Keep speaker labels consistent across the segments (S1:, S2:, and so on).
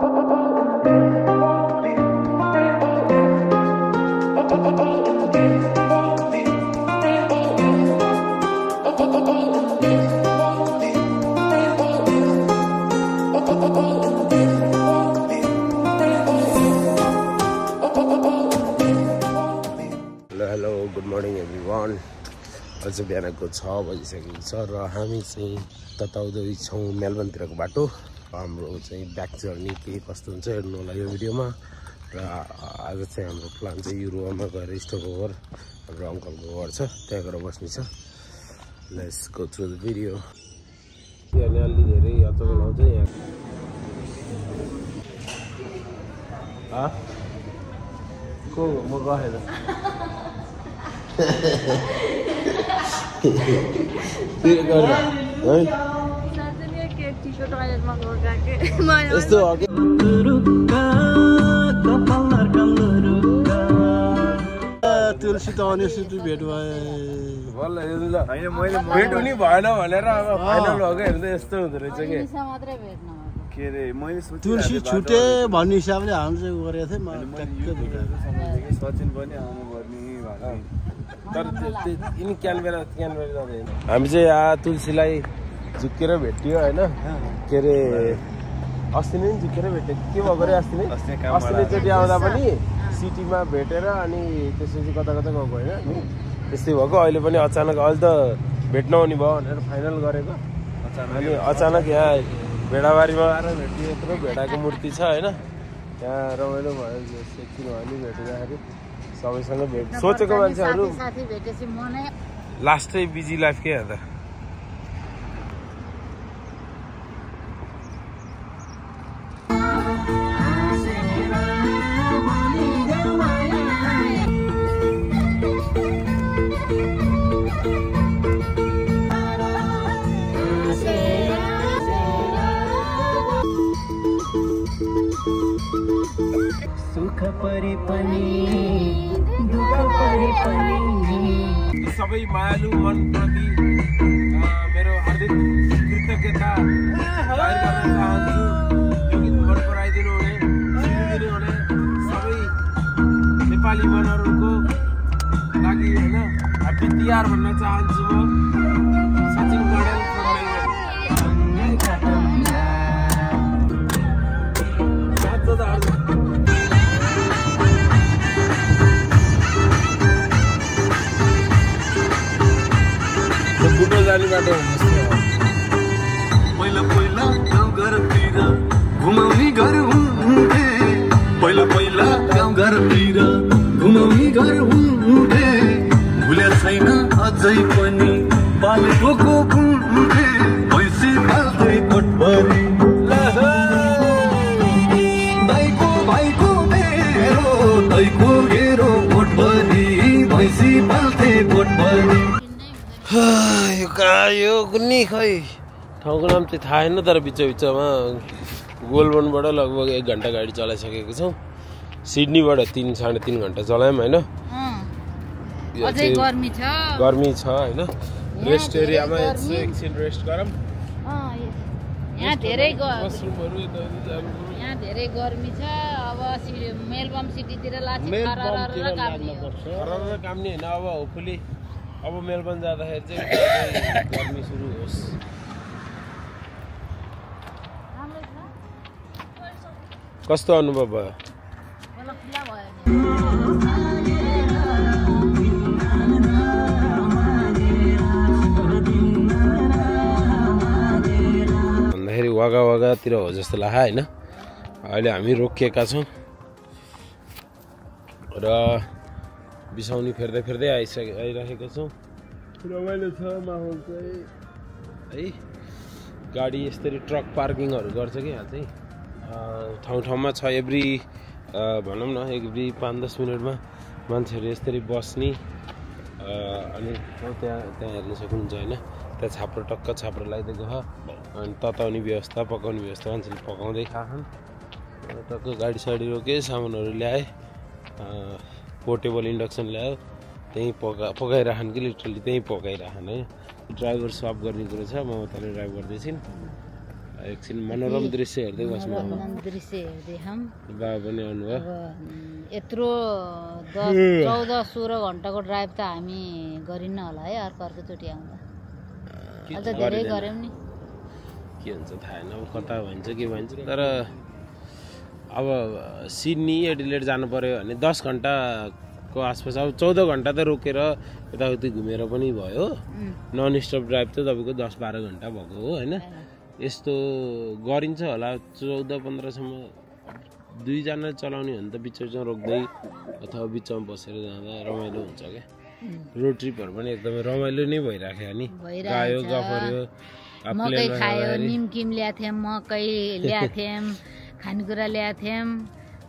S1: Hello, good morning everyone. आज बिहानको 6 बजिसकेको छ र हामी चाहिँ तताउँदै छौँ मेलबर्नतिरको बाटो। हाम्रो चाहिँ ब्याक जर्नी के कस्तो हुन्छ हेर्नु होला यो भिडियोमा। र आज चाहिँ हाम्रो प्लान चाहिँ युरोपमा गएर स्टोर ओभर हाम्रो अङ्कलको घर छ, त्यहाँ गएर बस्ने छ। Let's go through the video. यहाँ अलि धेरै यात्रा बोलाउँछ यहाँ। को म गएन
S2: तुलसी त अनिश्चित भेट भयो
S1: भेट हुने भएन भनेर अब फाइनल भएको हेर्दा यस्तो हुँदो रहेछ के अरे मैले
S2: तुलसी छुटे भन्ने हिसाबले हामी चाहिँ गरेको थियौँ।
S1: सचिन पनि आउनुपर्ने तर यिनी क्यानबेरा जाँदैन। हामी चाहिँ यहाँ तुलसीलाई झुक्केर भेट्यो होइन, के अरे अस्ति नै झुक्केर भेट्यो के भएको अरे अस्ति नैचोटि आउँदा पनि सिटीमा भेटेर अनि त्यसपछि कता कता गएको होइन त्यस्तै भएको। अहिले पनि अचानक अहिले त भेट्न आउने भयो भनेर फाइनल गरेको अनि अचानक यहाँ भेडाबारीमा आएर भेटियो। यत्रो भेडाको मूर्ति छ होइन, त्यहाँ रमाइलो भयो सेक्सिन भयो नि भेटिँदाखेरि सबैसँग भेट सोचेको मान्छेहरू लास्टै बिजी लाइफ के हेर्दा सबै मायालु मनप्रति मेरो हार्दिक कृतज्ञता जाहेर गर्न चाहन्छु। यो गीत मन पराइदिनु हुने सुनिदिनु हुने सबै नेपाली मनहरूको लागि होइन ह्याप्पी तिहार भन्न चाहन्छु म। सचिन पौडेल फ्रम
S3: पहिला पहिला गाउँघरतिर घुमाउने घर हुन्थे, पहिला पहिला गाउँघरतिर घुमाउने घर हुन्थे, भुल्या छैन अझै पनि पालेको हुन्थे, भैँसी पाल्थे कोटभरि दाइको भाइको मेरो दाइको घेरो कोटभरि भैँसी पाल्थे कोटभरि।
S1: यो कहाँ यो कुनै खै ठाउँको नाम चाहिँ थाहा छैन, तर बिचमा गोलबनबाट लगभग 1 घन्टा गाडी चलाइसकेको छौँ। सिडनीबाट 3-3.5 घन्टा चलायौँ होइन। गर्मी छ होइन, रेस्ट एरियामा एकछिन रेस्ट गरौँ।
S4: यहाँ धेरै गर्मी छ। अब मेलबर्न सिटीतिर काम नि
S1: होइन। अब होपफुली अब मेलबर्न जाँदाखेरि चाहिँ गर्मी सुरु होस्। कस्तो अनुभव भयो? भन्दाखेरि वागातिर हो जस्तो लाग्यो होइन। अहिले हामी रोकिएका छौँ र बिसाउनी फेर्दै आइरहेको छौँ। रमाइलो छ माहौल चाहिँ है। गाडी यसरी ट्रक पार्किङहरू गर्छ कि यहाँ चाहिँ ठाउँमा छ। एभ्री भनौँ न एभ्री 5-10 मिनटमा मान्छेहरू यसरी बस्ने अनि त्यहाँ हेर्न सक्नुहुन्छ होइन। त्यहाँ छाप्रो टक्क छाप्रो लगाइदिएको छ अनि तताउने व्यवस्था पकाउने व्यवस्था मान्छेले पकाउँदै खाछन्। टक्क गाडी साडी रोके सामानहरू ल्याए, पोर्टेबल इन्डक्सन ल्यायो, त्यहीँ पकाइराखन् कि लिटरली त्यहीँ पकाइराखन् है। ड्राइभर स्वाप गर्ने कुरो छ, म उताले ड्राइभ गर्दैछु। एकछिन मनोरम दृश्य हेर्दै बस्नु
S4: दृश्य हेर्दै हम
S1: बाबा पनि आउनुभयो
S4: यत्रो 14-16 घण्टाको ड्राइभ त हामी गरिन्न होला है अर्कोचोटि आउँदा अहिले त धेरै गऱ्यौँ नि
S1: के हुन्छ थाहा छैन अब कता भन्छ के भन्छ तर अब सिडनी एडिलेड जानु पर्यो भने 10 घण्टाको आसपास अब 14 घण्टा त रोकेर यताउति घुमेर पनि भयो नन स्टप ड्राइभ त तपाईँको 10-12 घण्टा भएको हो होइन यस्तो गरिन्छ होला 14-15 सम्म 2 जना चलाउने हो भने त बिचमा रोक्दै अथवा बिचमा बसेर जाँदा रमाइलो हुन्छ क्या रोड ट्रिपहरू पनि एकदमै रमाइलो नै भइराख्यो नि गयो गफर्यो
S4: मकै खायो निमकिम ल्याथ्यौँ मकै ल्याथ्यौँ खानेकुरा ल्याथ्यौँ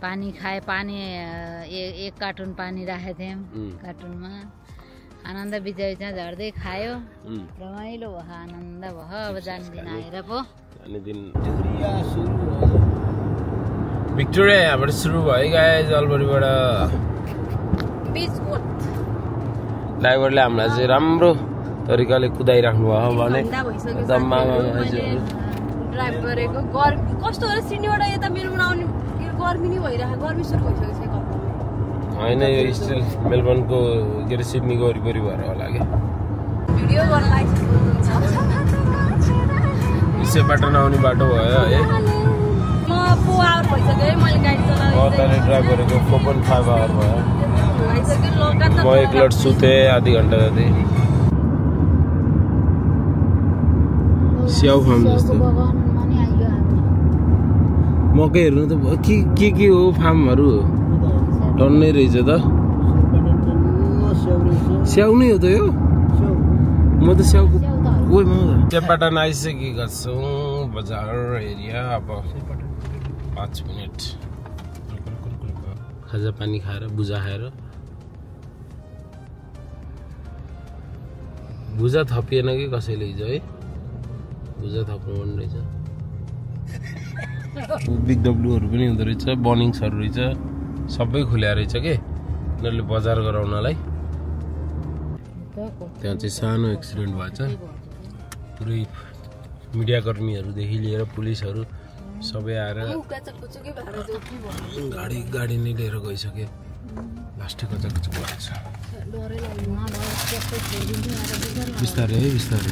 S4: पानी खाए पानी एक कार्टुन पानी राखेको थियौँ कार्टुनमा आनन्द बिचा झर्दै खायो रमाइलो भयो आनन्द भयो अब जाने दिन आएर पो
S1: भिक्टोरिया यहाँबाट सुरु भयो गाइस जलपाइगुडीबाट ड्राइभरले हामीलाई चाहिँ राम्रो तरिकाले कुदाइराख्नु भयो भने
S5: ड्राइभ गरेको गर्मी कस्तो हो सिडनीबाट यता मेलबर्न आउने गर्मी नै भइरहेको गर्मी सुरु भइसकेको छ
S1: होइन यो स्टिल मेलबर्नको के अरे सिडनीको वरिपरि भएर होला क्या
S5: भिडियो गर्न लागिसकेको
S1: सेपाटन आउने बाटो भयो है
S5: म 4 आवर भइसक्यो है मैले गाडी चलाएर
S1: ड्राइभ गरेको 4.5 आवर भयो म एकलट सुतेँ आधी घन्टा जति स्याउ फार्म जस्तो मकै हेर्नु त के हो फार्महरू टन्नै रहेछ त स्याउ नै हो त यो म त स्याउको सेपाटन आइसकेका छौँ बजार एरिया अब 5 मिनट खाजा पानी खाएर भुजा खाएर भुजा थपिएन कि कसैले हिजो है भुजा थप्नु पर्ने रहेछ बिग डब्लुहरू पनि हुँदो रहेछ बनिङ्सहरू रहेछ सबै खुल्या रहेछ के उनीहरूले बजार गराउनलाई त्यहाँ चाहिँ सानो एक्सिडेन्ट भएछ पुरै मिडियाकर्मीहरूदेखि लिएर पुलिसहरू सबै आएर गाडी नै लिएर गइसक्यो लास्टै कचाकच भएको छ बिस्तारै है बिस्तारै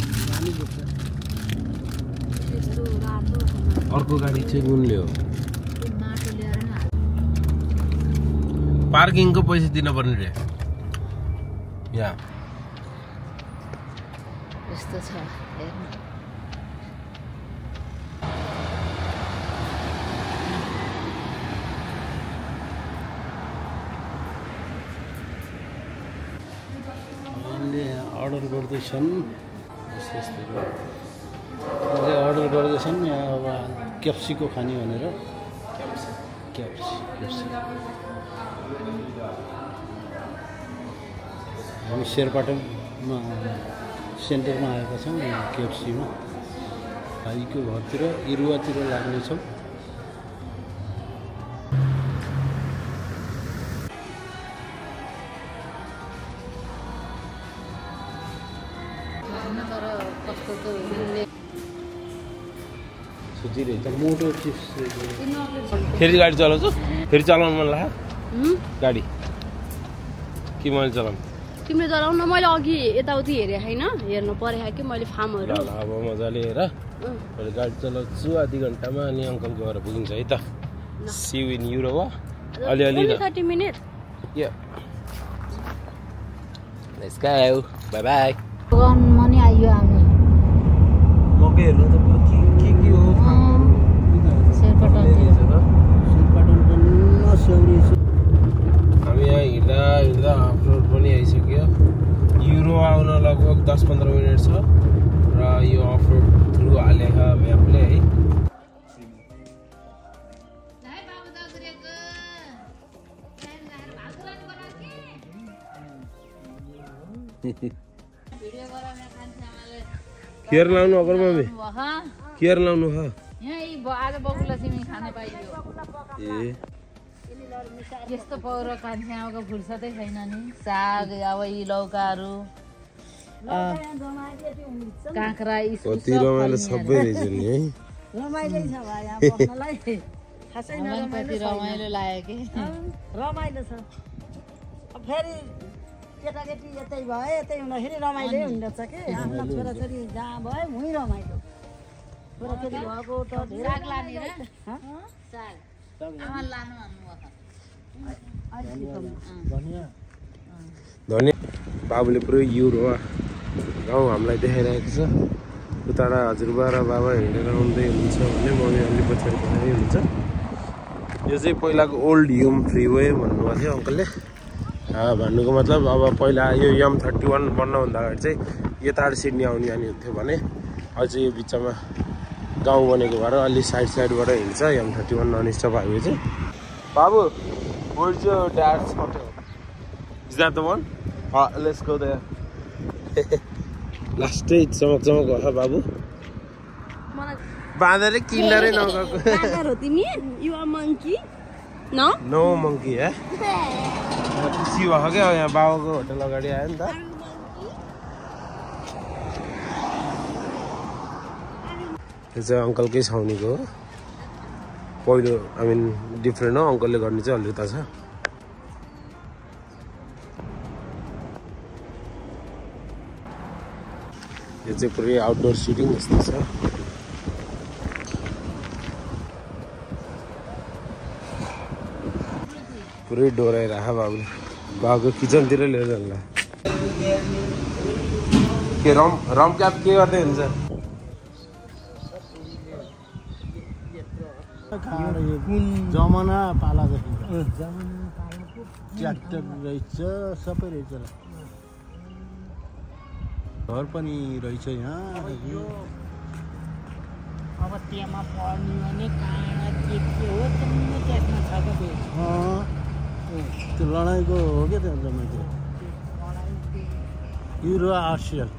S1: अर्को गाडी चाहिँ गुनले हो पार्किङको पैसा दिनुपर्ने रे यहाँ
S4: यस्तो छ हेर्नु
S2: अर्डर गर्दैछन् अर्डर गर्दैछन् अब क्याप्सीको खाने भनेर क्याप्सी हामी शेरपाटनमा सेन्टरमा आएका छौँ क्याप्सीमा भाइको घरतिर इरुवातिर लाग्नेछौँ मोटो चिप्स
S1: फेरि गाडी चलाउँछु फेरि चलाउनु मन लाग्यो गाडी कि मैले चलाउनु
S5: तिमीले चलाउन मैले अघि यताउति हेरेँ होइन हेर्नु परेको कि मैले फार्महरू
S1: अब मजाले हेर मैले गाडी चलाउँछु आधी घन्टामा अनि अङ्कलको घर पुगिन्छ है त सिउ इन युरो हो अलिअलि
S5: 30 minute
S1: let's go by by
S4: money आइयो हामी
S1: मकै हेर्नु त के हो हामी यहाँ हिँड्दा अफ रोड पनि आइसक्यो युरो आउन लगभग 10-15 मिनट छ र यो अफ रोड थ्रु हालेको म्यापले है केयर लाउनु अगर मम्मी केयर लाउनु ह
S4: यही आज बकुला सिमी खाने पाइयो
S1: ए
S4: यस्तो पौरो कान्छ्याको फुर्सदै छैन नि साग अब यी लौकाहरू काँक्रा
S1: कति रमाइलो सबै रहेछ नि है
S6: रमाइलो छ भाइ यहाँ बस्नलाई खासै
S4: मलाई कति रमाइलो लाग्यो कि
S6: रमाइलो छ अब फेरि केटाकेटी यतै भयो यतै हुँदाखेरि रमाइलो हुँदछ कि आफ्ना छोराछोरी जहाँ भयो उहीँ रमाइलो छोराछोरी भएको त धेरै
S4: साग लाने र साग आमा लानु भन्नुभयो
S1: धन्य बाबुले पुरै युरो गाउँ हामीलाई देखाइरहेको छ उताबाट हजुरबा र बाबा हिँडेर आउँदै हुनुहुन्छ भने मम्मी अलि पछाडि पछाडि हुन्छ यो चाहिँ पहिलाको ओल्ड युम फ्रीवे भन्नुभएको थियो अङ्कलले भन्नुको मतलब अब पहिला यो यम 31 बन्नभन्दा अगाडि चाहिँ यताबाट सिडनी आउने जाने हुन्थ्यो भने अझै यो बिचमा गाउँ बनेको भएर अलि साइडबाट हिँड्छ यम 31 नन स्टप हाइवे चाहिँ बाबु where's your dad's hotel? Is that the one? Let's go there. लास्टै चमक भयो बाबु बाँदरै किन्नरै नगएको
S5: हो तिमी you are monkey
S1: no monkey है खुसी भयो क्या यहाँ बाबाको होटल अगाडि आयो नि त यो चाहिँ अङ्कलकै छाउनीको हो पहिलो आई मिन डिफ्रेन्ट हो अङ्कलले गर्ने चाहिँ अलि त छ यो चाहिँ पुरै आउटडोर सिटिङ जस्तो छ पुरै डोराइराख बाबुले बाबुको किचनतिर लिएर जान्ला के रम क्याप के गर्दै हुन्छ
S2: जमाना पालादेखि ट्र्याक्टर रहेछ सबै रहेछ घर पनि रहेछ यहाँ
S6: अब त्यहाँ पढ्ने भने काँडा के हो त्यसमा छ
S2: त्यो लडाइँको हो क्या त्यो जम्मै त्यो युरो आर्सियल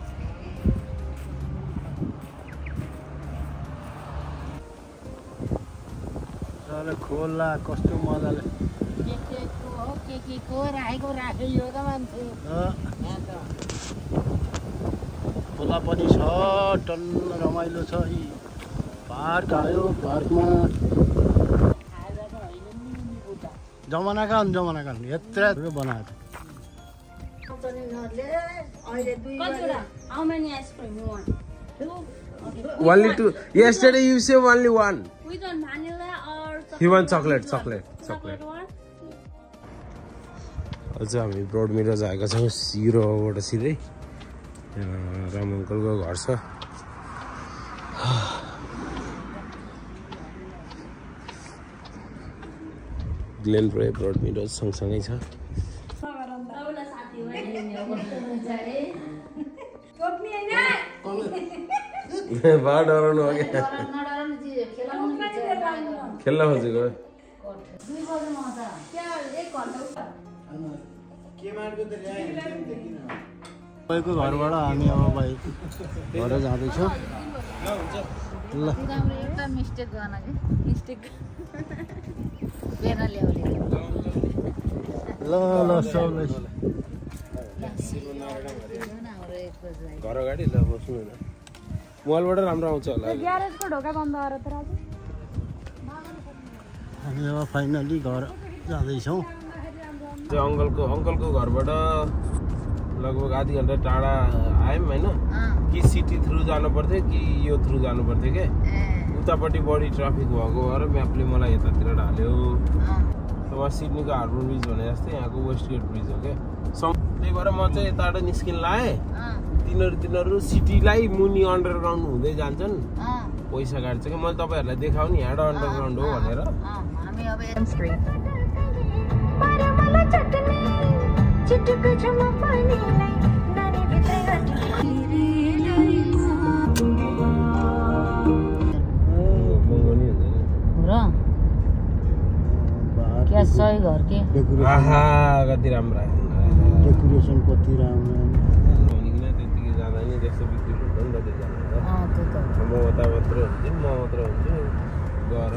S2: खोला कस्तो मजाले
S6: राखेको यो त मान्छे
S2: खोला पनि छ टन्न रमाइलो छ यी पार्क आयो पार्कमा जमानाका यत्र बनाएको
S5: How many ice cream you want?
S1: Only two. Yesterday you say only one.
S5: Which one, vanilla or chocolate?
S1: He wants chocolate.
S5: One?
S1: अझ हामी ब्रोड मिरज आएका छौँ सिरोबाट सिधै राम अङ्कलको घर छ ग्लेन प्रे ब्रोड मिरज सँगसँगै छ बा डराउनु हो क्या खेल्न खोजेको
S2: तपाईँको घरबाट हामी अब बाइक घर जाँदैछौँ ल
S4: एउटा मिस्टेक गर्न कि मिस्टेक बेना ल्याउने
S2: ल सबलाई
S1: घर अगाडि ल बस्नु न मोबाइलबाट राम्रो आउँछ होला
S5: ग्यारेजको ढोका बन्द गरेर त राजु
S2: हामी अब फाइनली घर जाँदैछौँ
S1: त्यो अङ्कलको घरबाट लगभग आधी घन्टा टाढा आयौँ होइन कि सिटी थ्रु जानु पर्थ्यो कि यो थ्रु जानु पर्थ्यो के उतापट्टि बढी ट्राफिक भएको भएर म्यापले मलाई यतातिर ढाल्यो वहाँ सिडनीको हार्बर ब्रिज भने जस्तै यहाँको वेस्ट गेट ब्रिज हो क्या त्यही भएर म चाहिँ यताबाट निस्किन लाएँ तिनीहरू सिटीलाई मुनि अन्डरग्राउन्ड हुँदै जान्छन् पैसा काट्छ क्या मैले तपाईँहरूलाई देखाउने यहाँ अन्डरग्राउन्ड हो भनेर
S4: हामी अब एम स्ट्रिट क्या सही घर के
S1: आहा कति राम्रो
S2: डेकोरेसन कति राम्रो
S1: त्यतिकै जाँदा नि त्यस्तो बिक्री हुन्छ नि त त्यो जाँदा म उता मात्र हुन्छु गएर